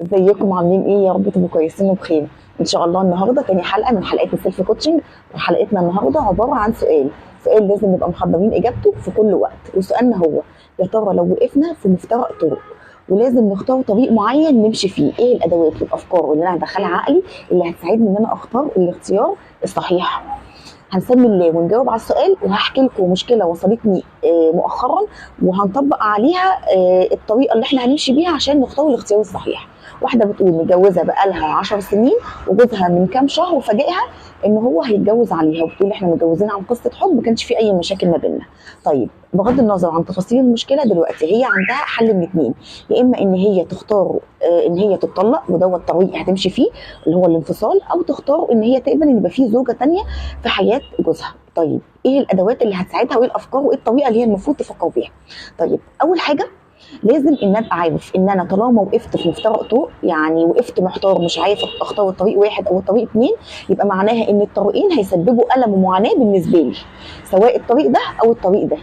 ازيكم عاملين ايه؟ يا رب تبقوا كويسين وبخير ان شاء الله. النهارده تاني حلقة من حلقات ال self coaching، وحلقتنا النهارده عبارة عن سؤال لازم نبقى محضرين اجابته في كل وقت. وسؤالنا هو: يا ترى لو وقفنا في مفترق طرق ولازم نختار طريق معين نمشي فيه، ايه الادوات والافكار اللي انا هدخلها عقلي اللي هتساعدني ان انا اختار الاختيار الصحيح؟ هنسمي الله ونجاوب على السؤال، وهحكي لكم مشكلة وصلتني مؤخرا وهنطبق عليها الطريقة اللي احنا هنمشي بيها عشان نختار الاختيار الصحيح. واحدة بتقول متجوزة بقالها 10 سنين، وجوزها من كام شهر وفاجئها ان هو هيتجوز عليها، وبتقول احنا متجوزين عن قصة حب، ما كانش في اي مشاكل ما بيننا. طيب بغض النظر عن تفاصيل المشكلة دلوقتي، هي عندها حل من اتنين: يا اما ان هي تختار ان هي تتطلق، ودوت طريق هتمشي فيه اللي هو الانفصال، او تختار ان هي تقبل ان يبقى في زوجه تانية في حياة جوزها. طيب ايه الادوات اللي هتساعدها، وايه الافكار، وايه الطريقة اللي هي المفروض تفكر بيها؟ طيب اول حاجة لازم ان ابقى عارف ان انا طالما وقفت في مفترق طرق، يعني وقفت محتار مش عارف اختار الطريق واحد او الطريق اتنين، يبقى معناها ان الطريقين هيسببوا الم ومعاناة بالنسبة لي، سواء الطريق ده او الطريق ده.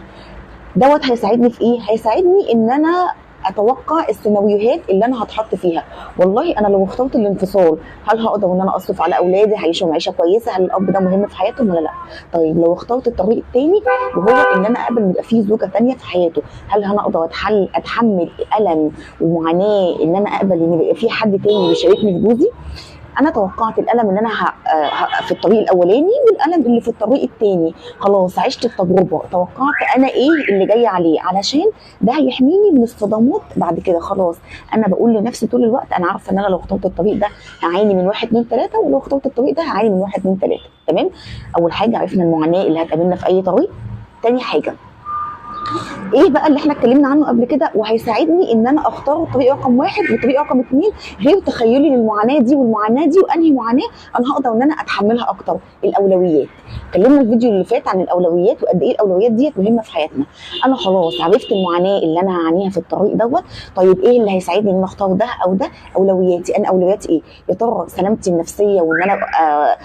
دوت هيساعدني في ايه؟ هيساعدني ان انا اتوقع السيناريوهات اللي انا هتحط فيها. والله انا لو اخترت الانفصال، هل هقدر ان انا اصرف على اولادي؟ هيعيشوا معيشة كويسة؟ هل الاب ده مهم في حياتهم ولا لا؟ طيب لو اخترت الطريق الثاني، وهو ان انا اقبل ان يبقى فيه زوجه ثانية في حياته، هل انا اقدر اتحمل الم ومعاناة ان انا اقبل ان يبقى في حد تاني بيشاركني في جوزي؟ انا توقعت الالم ان انا في الطريق الاولاني والالم اللي في الطريق الثاني. خلاص عشت التجربة، توقعت انا ايه اللي جاي عليه، علشان ده هيحميني من الصدمات بعد كده. خلاص انا بقول لنفسي طول الوقت انا عارفه ان انا لو اخترت الطريق ده هعاني من 1 2 3، ولو اخترت الطريق ده هعاني من 1 2 3. تمام؟ اول حاجة عرفنا المعاناة اللي هتقابلنا في اي طريق. تاني حاجة ايه بقى اللي احنا اتكلمنا عنه قبل كده وهيساعدني ان انا اختار الطريق رقم 1 والطريق رقم 2، غير تخيلي للمعاناه دي والمعاناة دي، وانهي معاناة انا هقدر ان انا اتحملها اكتر؟ الاولويات. اتكلمنا الفيديو اللي فات عن الاولويات وقد ايه الاولويات ديت مهمة في حياتنا. انا خلاص عرفت المعاناة اللي انا هعانيها في الطريق دوت، طيب ايه اللي هيساعدني ان انا اختار ده او ده؟ اولوياتي. انا اولوياتي ايه؟ يا ترى سلامتي النفسية وان انا ابقى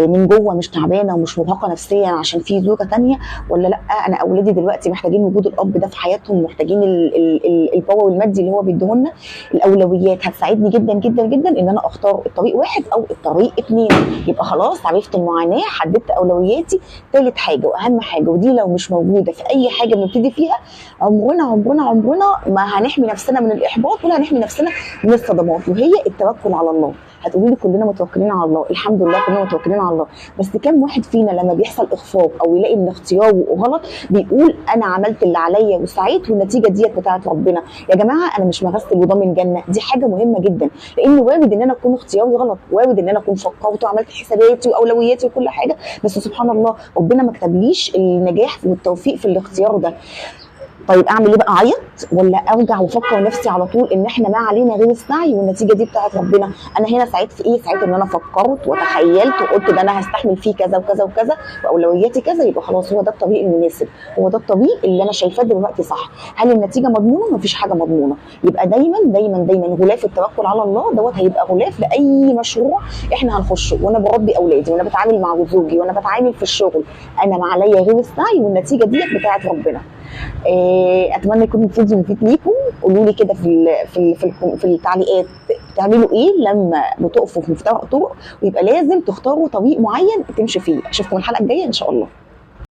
من جوه مش تعبانة ومش مرهقة نفسيا عشان في زوجه ثانية، ولا لا انا اولادي دلوقتي محتاجين وجود الاب ده في حياتهم، محتاجين ال power المادي اللي هو بيديهولنا. الاولويات هتساعدني جدا جدا جدا ان انا اختار الطريق 1 او الطريق 2. يبقى خلاص عرفت المعاناة، حددت اولوياتي. ثالث حاجة واهم حاجة، ودي لو مش موجودة في اي حاجة بنبتدي فيها عمرنا عمرنا عمرنا ما هنحمي نفسنا من الاحباط ولا هنحمي نفسنا من الصدمات، وهي التوكل على الله. هتقولوا لي كلنا متوكلين على الله، الحمد لله كلنا متوكلين على الله، بس كم واحد فينا لما بيحصل اخفاق او يلاقي ان اختياره غلط بيقول انا عملت اللي عليا وسعيت والنتيجة ديت بتاعت ربنا؟ يا جماعة انا مش مغسل وضامن جنة، دي حاجة مهمة جدا، لان وارد ان انا اكون اختياري غلط، وارد ان انا اكون فكرت وعملت حساباتي واولوياتي وكل حاجة، بس سبحان الله ربنا ما كتبليش النجاح والتوفيق في الاختيار ده. طيب اعمل ايه بقى؟ اعيط ولا ارجع وافكر نفسي على طول ان احنا ما علينا غير السعي والنتيجة دي بتاعت ربنا؟ انا هنا سعيت في ايه؟ سعيت ان انا فكرت وتخيلت وقلت ده انا هستحمل فيه كذا وكذا وكذا واولوياتي كذا، يبقى خلاص هو ده الطريق المناسب، هو ده الطريق اللي انا شايفاه دلوقتي صح. هل النتيجة مضمونه؟ مفيش حاجة مضمونه. يبقى دايما دايما دايما غلاف التوكل على الله دوت هيبقى غلاف لاي مشروع احنا هنخشه. وانا بربي اولادي وانا بتعامل مع زوجي وانا بتعامل في الشغل، انا ما عليا غير السعي والنتيجة ديت بتاعت ربنا. اتمنى يكون الفيديو مفيد ليكم. قولوا لي كده في التعليقات بتعملوا ايه لما بتقفوا في مفترق طرق ويبقى لازم تختاروا طريق معين تمشي فيه. اشوفكم الحلقة الجاية ان شاء الله.